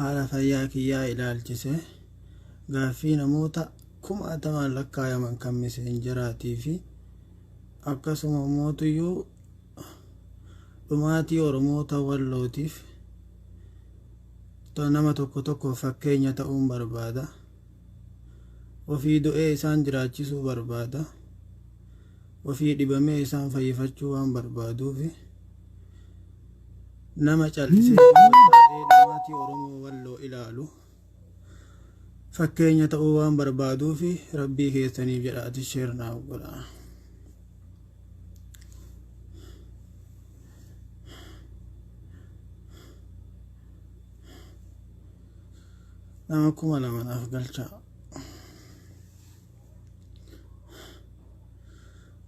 Haala fayyaa kiyyaa ilaalchise gaaffii namoota kumaatamaan lakkaayaman kan miseenjaraatii fi akkasuma mootuyyuu dhumaatii Oromoota Wallootiif nama tokko tokko fakkeenya ta'uun barbaada. Ofii du'ee isaan jiraachisuu barbaada. Ofii dhibamee isaan fayyifachuu waan barbaaduufi nama callisee taa'ee dhumaatii Oromoo Walloo ilaalu fakkeenya ta'uu waan barbaaduufi rabbii keessaniif jedhaati share naaf godha. Nama 2000 naaf galchaa.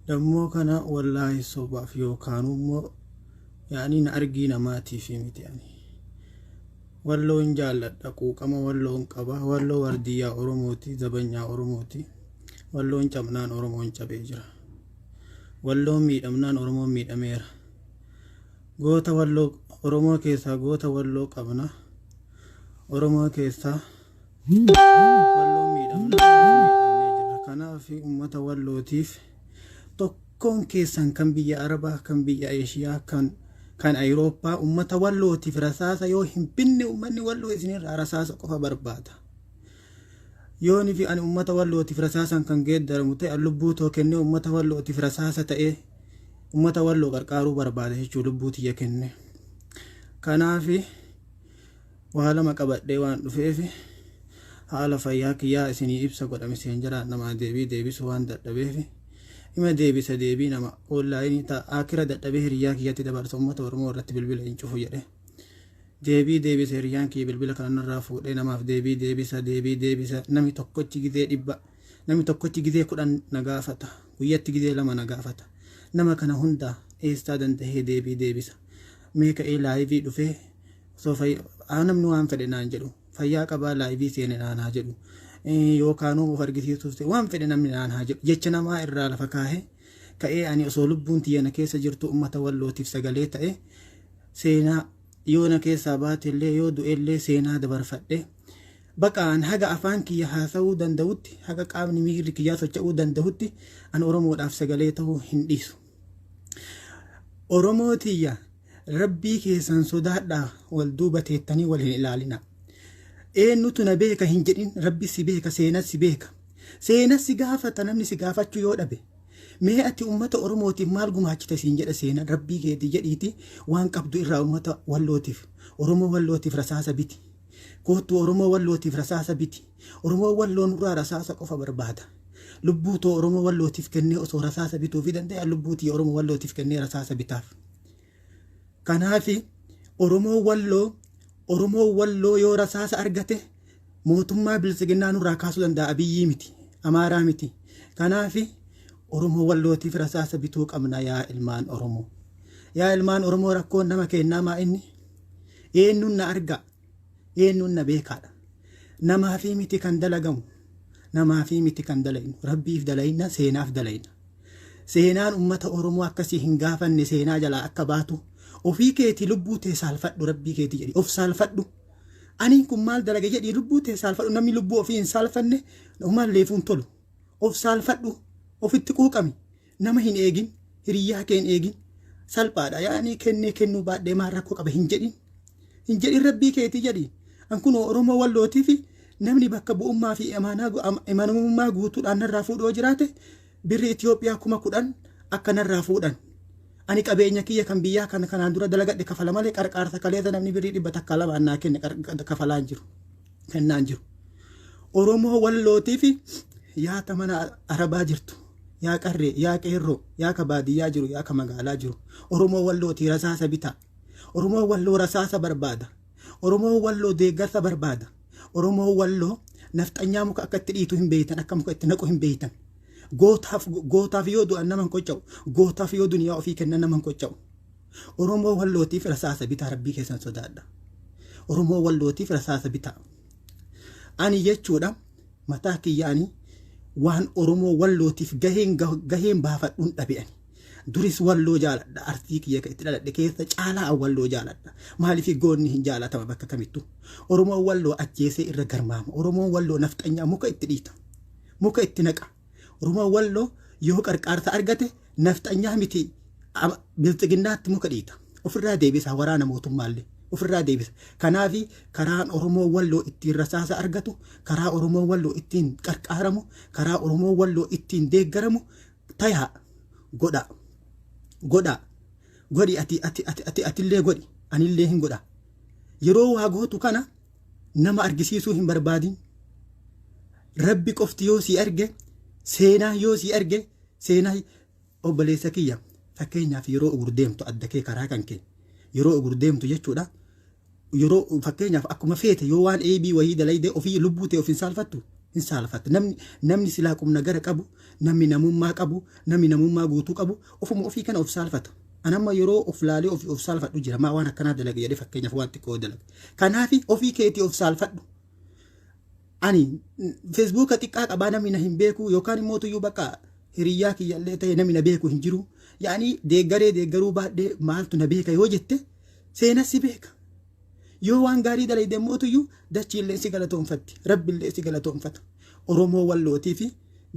Dammoo kana wallaahi sobaaf yookaan immoo yaanii na argii namaatiif miti ani. Walloon jaalladha, quuqama Walloon qaba. Walloo wardiyyaa Oromooti, zabanyaa Oromooti. Walloon cabnaan Oromoon cabee jira. Walloon miidhamnaan Oromoon miidhameera. Goota Walloo Oromoo keessaa goota Walloo qabna. Oromoo keessaa Walloon miidhamnaan miidhamnee jira. Kanaaf uummata Wallootiif tokkoon keessan kan biyya Arabaa, kan biyya Eeshiyaa, kan Awurooppaa uummata Wallootiif rasaasa yoo hin binne uummanni Walloo isinirraa rasaasa qofa barbaada. Yooni fi ani uummata Wallootiif rasaasan kan geeddaramu ta'e lubbuu too kennee uummata Wallootiif rasaasa ta'ee uummata Walloo qarqaaruu barbaada jechuu lubbuu tiyya kenne. Kanaaf waa lama qabadhee waan dhufeef haala fayyaa kiyyaa isinii ibsa godha miseenjaraan namaa deebii deebisuu waan dadhabeef ima deebisa deebii nama onlaayinii ta'a akira dadhabee hiriyyaa kiyyatti dabarsa uummata Oromoo irratti bilbila hin cufu jedhe. Deebii deebisa hiriyyaan kiyya bilbila kanarraa fuudhee namaaf deebii deebisa deebii deebisa namni tokkochi gizee 100 namni tokkochi gizee 10 na gaafata guyyatti gizee 2 na gaafata nama kana hundaa eessaa dandahee deebii deebisa mee ka'ee laayivii dhufee osoo namni waan fedhe naan jedhu fayyaa qabaa laayivii seene naan haa jedhu yookaan of argisiisuuf waan fedhe namni naan haa jedhu jecha namaa irraa lafa kaahee ka'ee ani osoo lubbuun tiyya na keessa jirtu uummata Wallootiif sagalee ta'e seenaa yoo na keessaa baatellee yoo du'ellee seenaa dabarfadhe baqaan haga afaan kiyya haasa'uu danda'utti haga qaamni miirri kiyyaa socho'uu danda'utti an Oromoodhaaf sagalee ta'uu hin dhiisu. Oromoo tiyya rabbii keessan sodaadhaa wal duuba teettanii wal hin ilaalina. Eenyutu na beeka hin jedhin rabbi si beeka seenaa si beeka. Seenaa si gaafata namni si gaafachuu yoo dhabe. Mee ati uummata Oromootiif maal gumaachite siin jedha seenaan rabbii keetii jedhiiti waan qabdu irraa uummata Wallootiif Oromoo Wallootiif rasaasa biti. Koottu Oromoo Wallootiif rasaasa biti. Oromoo Walloo nurraa rasaasa qofa barbaada. Lubbuu too Oromoo Wallootiif kennee osoo rasaasa bituufi danda'e lubbuu tiyya Oromoo Wallootiif kennee rasaasa bitaaf. Kanaaf Oromoo Walloo yoo rasaasa argate mootummaa biltsiginnaa nurraa kaasuu danda'a Abiyyii miti Amaaraa miti. Kanaaf Oromoo Wallootiif rasaasa bituu qabna yaa ilmaan Oromoo. Yaa ilmaan Oromoo rakkoon nama kennaa maa inni eenyuun na argaa eenyuun na beekaadha. Namaafii miti kan dalagamu namaafii miti kan dalaynu rabbiif dalayna seenaaf dalayna. Seenaan uummata Oromoo akkasii hin gaafanne seenaa jalaa akka baatu ofii keetii lubbuu tee saalfadhu rabbii keetii jedhi of saalfadhu. Aniin kun maal dalaga jedhi lubbuu tee saalfadhu namni lubbuu ofii hin saalfanne homaan leefuun tolu. Of saalfadhu ofitti quuqami nama hin eegin hiriyyaa kee hin eegin salphaadha yaani kennee kennuu baadhee maal rakkoo qaba hin jedhin. Hin jedhin rabbii keetii jedhi. An kun Oromoo Wallootii fi namni bakka bu'ummaa fi amanamummaa guutuudhaan narraa fuudhoo jiraate birri Itoophiyaa 10,000 akka narraa fuudhan. Ani qabeenya kiyya kan biyyaa kan kanaan dura dalagadhe kafala malee qarqaarsa kaleessa namni birrii 100 2 naa kenne kafalaa hin jiru. Kennaa hin jiru. Oromoo Wallootii fi yaata mana Arabaa jirtu. Yaa qarree, yaa qeerroo, yaa ka baadiyyaa jiru, yaa ka magaalaa jiru. Oromoo Wallootii rasaasa bitaa. Oromoo Walloo rasaasa barbaada. Oromoo Walloo deeggarsa barbaada. Oromoo Walloo nafxanyaa muka akka itti dhiitu hin beeytan, akka muka itti naqu hin beeytan. Gootaaf yoo du'an nama hin qocca'u. Gootaaf yoo duniyaa ofii kennan nama hin qocca'u. Oromoo Wallootiif rasaasa bitaa rabbii keessan sodaadha. Oromoo Wallootiif rasaasa bitaa. Ani jechuudha mataa kiyyaanii waan Oromoo Wallootiif gaheen baafadhuun dhabe ani. Duris Walloo jaaladha. Arsii kiyya kan itti dhaladhe keessa caalaa Walloo jaaladha. Maaliif goonni hin jaalatama bakka kamittuu. Oromoon Walloo ajjeesee irra garmaama. Oromoon Walloo nafxanyaa muka itti dhiita. Muka itti naqa. Oromoon Walloo yoo qarqaarsa argate nafxanyaa miti bilxiginnaatti muka dhiita. Ofirraa deebisa waraana mootummaallee. Ofirraa deebisa. Kanaaf karaan Oromoo Walloo ittiin rasaasa argatu, karaa Oromoo Walloo ittiin qarqaaramu, karaa Oromoo Walloo ittiin deeggaramu tayaa godha. Godha. Godhi ati ati ati ati atillee godhi. Anillee hin godha. Yeroo waa gootu kana nama argisiisuu hin barbaadin. Rabbi qofti yoo si arge, seenaan yoo si arge, seenaa obboleessa kiyya fakkeenyaaf yeroo ugur deemtu adda kee karaa kan kee yeroo ugur deemtu jechuudha. Yeroo fakkeenyaaf akkuma feete yoo waan eebii wayii dalayde ofii lubbuu ta'e of hin saalfattu hin saalfatta. Namni silaa qubna gara qabu, namni namummaa qabu, namni namummaa guutuu qabu ofuma ofii kana of saalfata. Anamma yeroo of laalee ofii of saalfadhu jira maa waan akkanaa dalage jedhee fakkeenyaaf waan xiqqoo dalage. Kanaaf ofii keetii of saalfadhu. Ani feesbuuka xiqqaa qabaa namni na hin beeku yookaan immoo tuyyuu bakka hiriyyaa kiyyallee ta'e namni na beeku hin jiru. Yaani deeggaree deeggaruu baadhee maaltu na beeka yoo jette seenas si beeka. Yoo waan gaarii dalayde immoo tuyyuu dachiillee si galatoonfatti rabbillee si galatoonfata. Oromoo Wallootii fi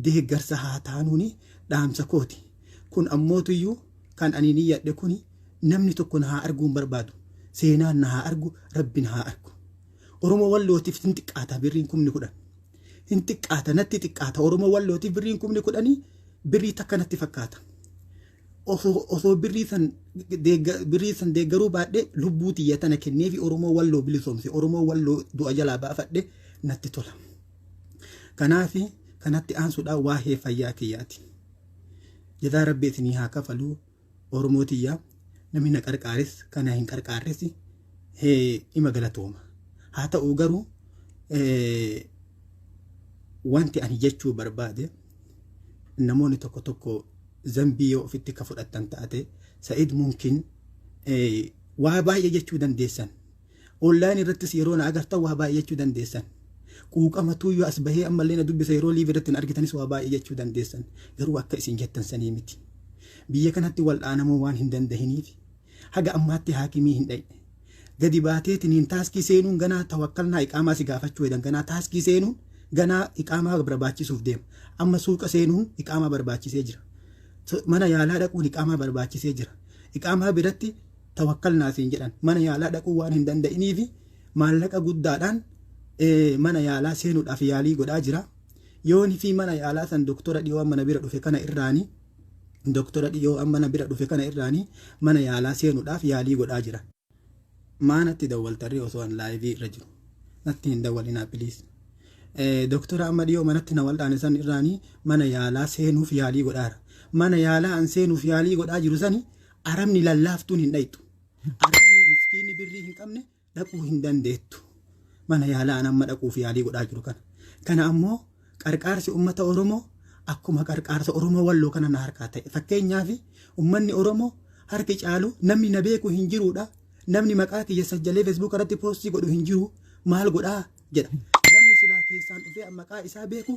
deeggarsa haa taanuuni dhaamsa kooti. Kun ammoo tuyyuu kan ani niyyadhe kuni namni tokko na haa arguu hin barbaadu. Seenaan na haa argu, rabbi na haa argu. Oromoo Wallootiif hin xiqqaata birriin 10,000. Hin xiqqaata natti xiqqaata. Oromoo Wallootiif birriin 10,000 birrii takka natti fakkaata. Osoo birrii san deeggaruu baadhee lubbuu tiyya tana kenneefi Oromoo Walloo bilisoomse Oromoo Walloo du'a jalaa baafadhe natti tola. Kanaaf kanatti aansuudhaan waa'ee fayyaa kiyyaati. Jazaa rabbi isinii haa kafaluu Oromoo tiyyaa namni na qarqaares kana hin qarqaarres ima galatooma. Haa ta'u garuu wanti ani jechuu barbaade namoonni tokko tokko zambii yoo ofitti ka fudhattan taate Sa'id mumkin waa baay'ee jechuu dandeessan. Online irrattis yeroo na agartan waa baay'ee jechuu dandeessan. Quuqamatuu yoo as bahee ammallee na dubbisa yeroo liiv irratti na argitanis waa baay'ee jechuu dandeessan. Garuu akka isin jettan sanii miti. Biyya kanatti wal'aanamuu waan hin dandahiniif haga ammaatti haakimii hin dhayne. Gadi baateetiniin taaskii seenuun ganaa tawakkalnaa iqaamaa si gaafachuu jedhan ganaa taaskii seenuun ganaa iqaamaa barbaachisuuf deema. Amma suuqa seenuun iqaamaa barbaachisee jira. Mana yaalaa dhaquun iqaamaa barbaachisee jira. Iqaamaa biratti tawakkalnaa siin jedhan mana yaalaa dhaquu waan hin danda'iniif maallaqa guddaadhaan mana yaalaa seenuudhaaf yaalii godhaa jira. Yoon fi mana yaalaa san doktora dhiyoo amma na bira dhufe kana irraanii doktora dhiyoo amma na bira dhufe kana irraanii mana yaalaa seenuudhaaf yaalii godhaa jira. Maa natti dawwaltarree osoo an laayivii irra jiru. Natti hin dawwalinaa please. Doktora amma dhiyoo manatti na waldhaane san irraanii mana yaalaa seenuuf yaalii godhaara. Mana yaalaa an seenuuf yaalii godhaa jiru sani arabni lallaaftuun hin dhayxu. Arabni miskiinni birrii hin qabne dhaquu hin dandeettu. Mana yaalaa an amma dhaquuf yaalii godhaa jiru kana. Kana ammoo qarqaarsi uummata Oromoo akkuma qarqaarsa Oromoo Walloo kana na harkaa ta'e. Fakkeenyaaf uummanni Oromoo harki caalu namni na beeku hin jiruudha. Namni maqaa kiyya sajjalee Facebook irratti poostii godhu hin jiru maal godhaa jedha. Namni silaa keessaan dhufee maqaa isaa beeku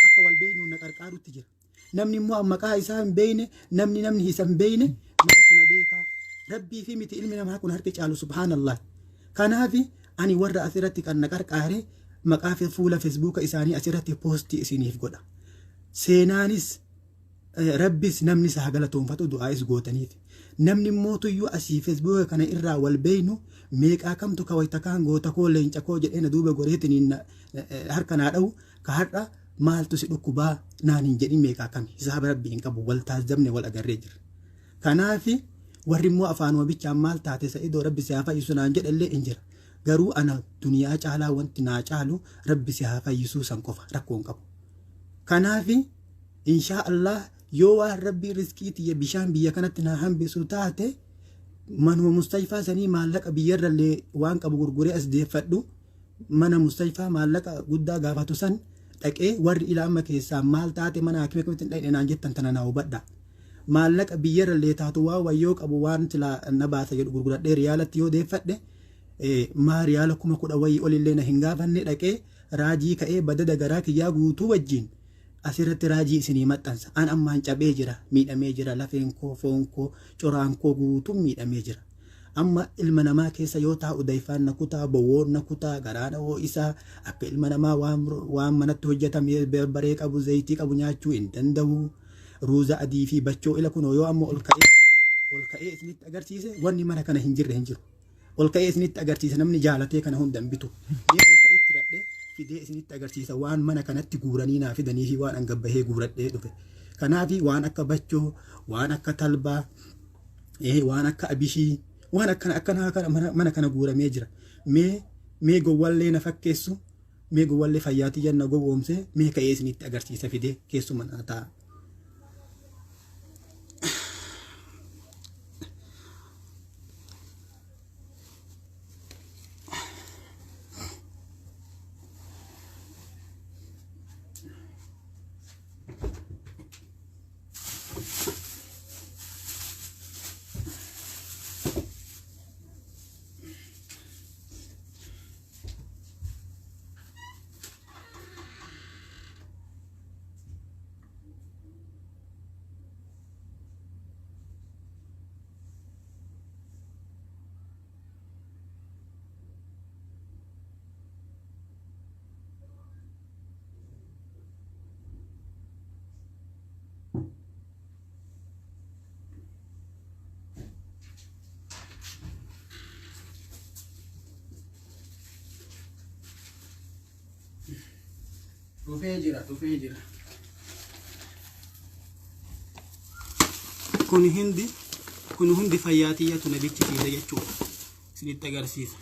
akka wal beeknu na qarqaarutti jira. Namni immoo maqaa isaa hin beekne namni isa hin beekne maaltu na beekaa. Rabbii fi miti ilmi namaa kun harki caalu subhaanallah. Kanaaf ani warra asirratti kan na qarqaare maqaa fi fuula Facebooka isaanii asirratti poostii isiniif godha. Seenaanis Rabbis namni isaa galatoonfatu du'aa'is gootaniif. Namni mootuyyuu asii Facebooka kana irraa wal beeynu meeqaa kamtu ka wayita kaan goota koo leenca koo jedhee na duuba goreetiniin harka naa dha'u ka har'a maaltu si dhukkubaa naan hin jedhin meeqaa kami hisaaba rabbi hin qabu wal taazabne wal agarree jira. Kanaaf warri immoo afaanuma bichaan maal taate Sa'idoo rabbi si haa fayyisu naan jedhallee hin jira. Garuu ana duniyaa caalaa wanti naa caalu rabbi si haa fayyisuu san qofa rakkoo hin qabu. Kanaaf inshaa Allah yoo waan rabbii riskii tiyya bishaan biyya kanatti naa hambisu taate manuma mustayfaa sanii maallaqa biyyarrallee waan qabu gurguree as deeffadhu mana mustayfaa maallaqa guddaa gaafatu san dhaqee warri ila amma keessaa maal taate mana hakima kamitti hin dhaqne naan jettan tana naa hubadha. Maallaqa biyyarrallee taatu waan wayyoo qabu waan silaa na baasa jedhu gurguradhee riyaalatti yoo deeffadhe maa riyaala 10,000 wayii olillee na hin gaafanne dhaqee raajii ka'ee badada garaa kiyyaa guutuu wajjin. Asirratti raajii isinii maxxansa. An ammaan cabee jira, miidhamee jira, lafeen koo, foon koo, coraan koo guutuun miidhamee jira. Amma ilma namaa keessa yoo taa'u dayfaan na kutaa, bowwoon na kutaa, garaa na ho'isaa, akka ilma namaa waan manatti hojjetame barbaree qabu, zayitii qabu nyaachuu hin danda'u. Ruuza adii fi bachoo ila kunoo yoo amma ol ka'ee isinitti agarsiise wanni mana kana hin jirre hin jiru. Ol ka'ee isinitti agarsiisa namni jaalatee kana hunda hin bitu. Mee ol ka'eetti hidhadhee fidee isinitti agarsiisa waan mana kanatti guuranii naa fidanii fi waan angabbahee guuradhee dhufe. Kanaaf waan akka bachoo, waan akka talbaa, waan akka abishii, waan akkana akkanaa kana mana kana guuramee jira. Mee gowwallee na fakkeessu, mee gowwallee fayyaatii janna gowwoomsee mee ka'ee isinitti agarsiisa fidee keessuma naa ta'a. Dhufee jira, dhufee jira. Kun hundi fayyaa tiyyatu na bichisiisa jechuudha. Isinitti agarsiisa.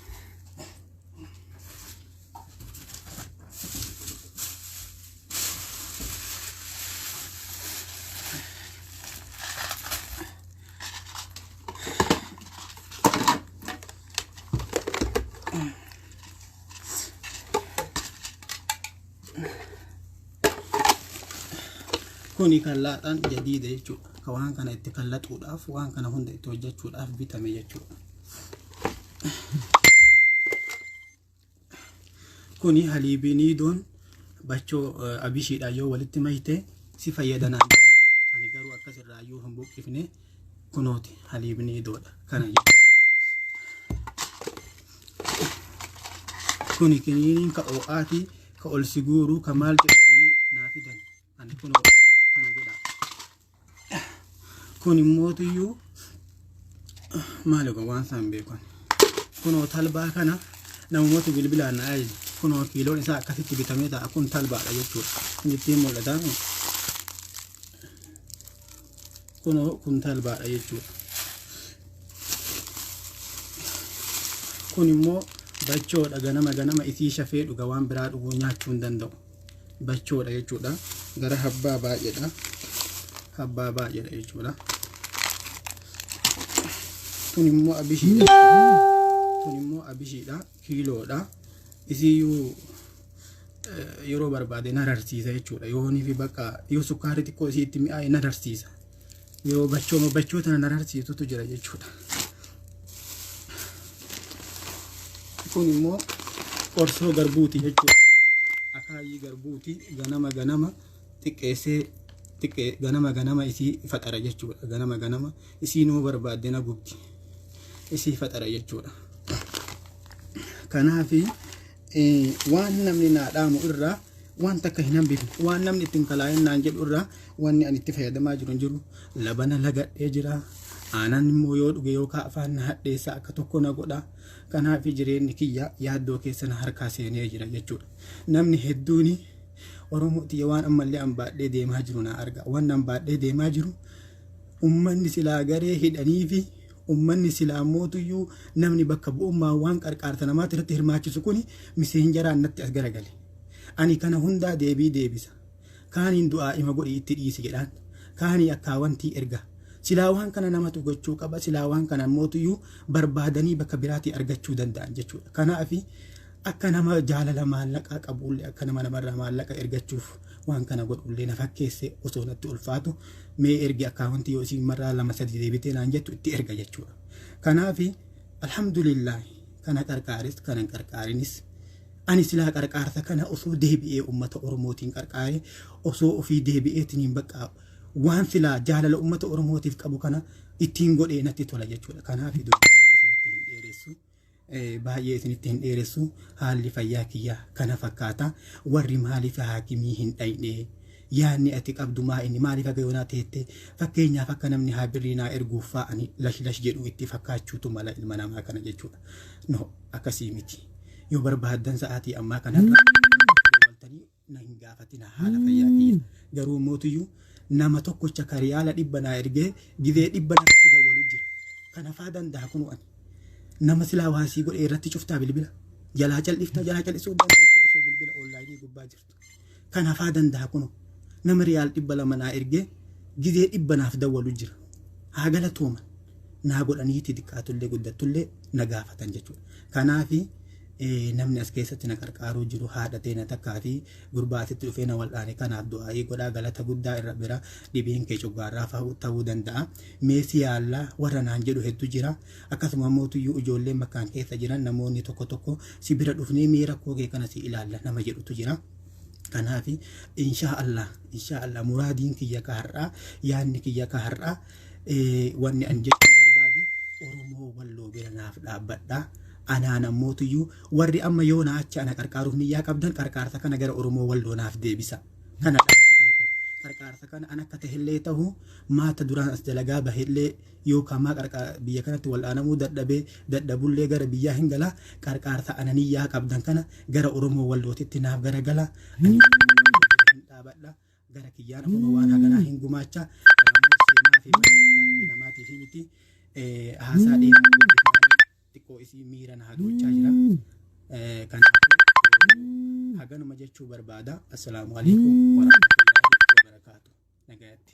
Kuni kan laaxaan jadiida jechuudha. Ka waan kana itti kallaxuudhaaf, waan kana hunda itti hojjechuudhaaf bitame jechuudha. Kuni haliibiniidoon bachoo abishiidhaan yoo walitti mayte si fayyadanaan jedhan. Ani garuu akkasirraayyuu hin buqqifne kunooti haliibiniidoodha kana jechuudha. Kuni kiniiniin ka oo'aati, ka ol si guuru, ka maal jedhanii naa fidan. Ani kunoo kana godha. Kun immootiyyuu maali waan isaan beekan. Kunoo talbaa kana namoota bilbilaan na ajaje. Kunoo kiiloon isaa akkasitti bitamee ta'a. Kun talbaadha jechuudha. Kun ittiin mul'ata. Kunoo kun talbaadha jechuudha. Kun immoo bachoodha ganama ganama isii shafee dhuga waan biraa dhuguu nyaachuu hin danda'u. Bachoodha jechuudha. Gara habbaa baay'eedha. Habbaa baay'eedha jechuudha. Tun immoo abishiidha. Tun immoo abishiidha. Kiiloodha. Isiyyuu yeroo barbaade na rarsiisa jechuudha. Yoonii fi bakka yoo sukkaarri xiqqoo isiitti mi'aaye na rarsiisa. Yeroo bachoo tana na rarsiisutu jira jechuudha. Kun immoo qorsoo garbuuti jechuudha. Akaayii garbuuti ganama ganama xiqqeessee ganama ganama isii faxara jechuudha. Ganama ganama isii nuu barbaadde na gubdi. Isii faxara jechuudha. Kanaafi waan namni naa dhaamu irraa waan takka hin hambifne, waan namni ittiin kalaa'in naan jedhu irraa wanni ani itti fayyadamaa jiru hin jiru. Labana lagadhee jira. Aanan immoo yoo dhuge yookaan afaan na hadheessa akka tokko na godha. Kanaaf jireenyi kiyya yaaddoo keessa na harkaa seenee jira jechuudha. Namni hedduun Oromoo tiyya waan ammallee an baadhee deemaa jiru na arga. Waan an baadhee deemaa jiru ummanni silaa garee hidhanii fi ummanni silaa mootuyyuu namni bakka bu'ummaa waan qarqaarta namaatti irratti hirmaachisu kuni miseenjaraan natti as garagale. Ani kana hundaa deebii deebisa. Kaaniin du'aa ima godhi itti dhiisi jedhaan. Kaanii akkaawantii erga. Silaa waan kana namatu gochuu qaba. Silaa waan kana mootuyyuu barbaadanii bakka biraatii argachuu danda'an jechuudha. Kanaaf akka nama jaalala maallaqaa qabullee akka nama namarraa maallaqa ergachuuf waan kana godhullee na fakkeesse osoo natti ulfaatu mee ergi akkaawwantii yoo isiin marraa 2-3 deebitee naan jettu itti erga jechuudha. Kanaaf alhamdulillah kana qarqaaris kana hin qarqaarinis Ani silaa qarqaarsa kana osoo deebi'ee uummata Oromootiin qarqaaree, osoo ofii deebi'eetiin bakka waan silaa jaalala uummata Oromootiif qabu kana ittiin godhee natti tola jechuudha. Kanaaf dubbillee isinitti hin dheeressu. Baay'ee isinitti hin dheeressu. Haalli fayyaa kiyyaa kana fakkaata. Warri maaliif haakimii hin dhayne, yaanni ati qabdu maa inni, maaliif haga yoonaa teette, fakkeenyaaf akka namni haa birrii naa erguuf fa'ani lash lash jedhu itti fakkaachuutu mala ilma namaa kana jechuudha. No, akkasii miti. Yoo barbaaddan sa'aatii ammaa kanarra waltanii na hin gaafatina haala fayyaa kiyya. Garuu mootiyyuu nama tokkocha kariyaala 100 naa ergee gizee 100 natti dawwalu jira. Kana faa danda'a kunu ani. Nama silaa waasii godhee irratti cuftaa, bilbila. Jalaa cal'iftaa, jalaa cal'isuu dandeettu osoo bilbila onlaayinii gubbaa jirtu. Kana faa danda'a kunu. Nama riyaal 200 naa ergee gizee 100 naaf dawwalu jira. Haa galatooman. Naa godhaniiti xiqqaatullee guddattullee na gaafatan jechuudha. Kanaafi namni as keessatti na qarqaaruu jiru haadha teena takkaa fi gurbaa asitti dhufee na wal'aane kanaaf du'aayii godhaa, galata guddaa irra bira dhibeen kee coggaarraa ta'uu danda'a. Meesii yaallaa warra naan jedhu hedduu jira. Akkasuma mootuyyuu ijoolleen bakkaan keessa jiran namoonni tokko tokko si bira dhufnee mee rakkoo kee kana si ilaalla nama jedhutu jira. Kanaaf inshaa Allah, inshaa Allah, muraadiin kiyya ka har'aa, yaadni kiyya ka har'aa, wanni an jechuu barbaade Oromoo Walloo bira naaf dhaabbadha. Anaan ammootuyyuu warri amma yoo na achi ana qarqaaruuf niyyaa qabdan qarqaarsa kana gara Oromoo Walloo naaf deebisa. Kana dhaamsi kan koo. Qarqaarsa kana an akka tahellee ta'u maata duraan as dalagaa bahellee yookaan maa qarqaar biyya kanatti wal'aanamuu dadhabee dadhabullee gara biyyaa hin gala, qarqaarsa ana niyyaa qabdan kana gara Oromoo Wallootitti naaf garagala. Ani Oromoo Walloo bira hin dhaabadha. Gara kiyyaan kunoo waan haganaa hin gumaacha. Kanammoo seenaa fi malee daandii namaatiif miti. Haasaa dheeraa guddifnaanii xiqqoo isii miira na hadoochaa jira. Kanaafuu haganuma jechuu barbaada. Assalaamu alaikum warahmatullahi wabarakaatu. Nagayaatti.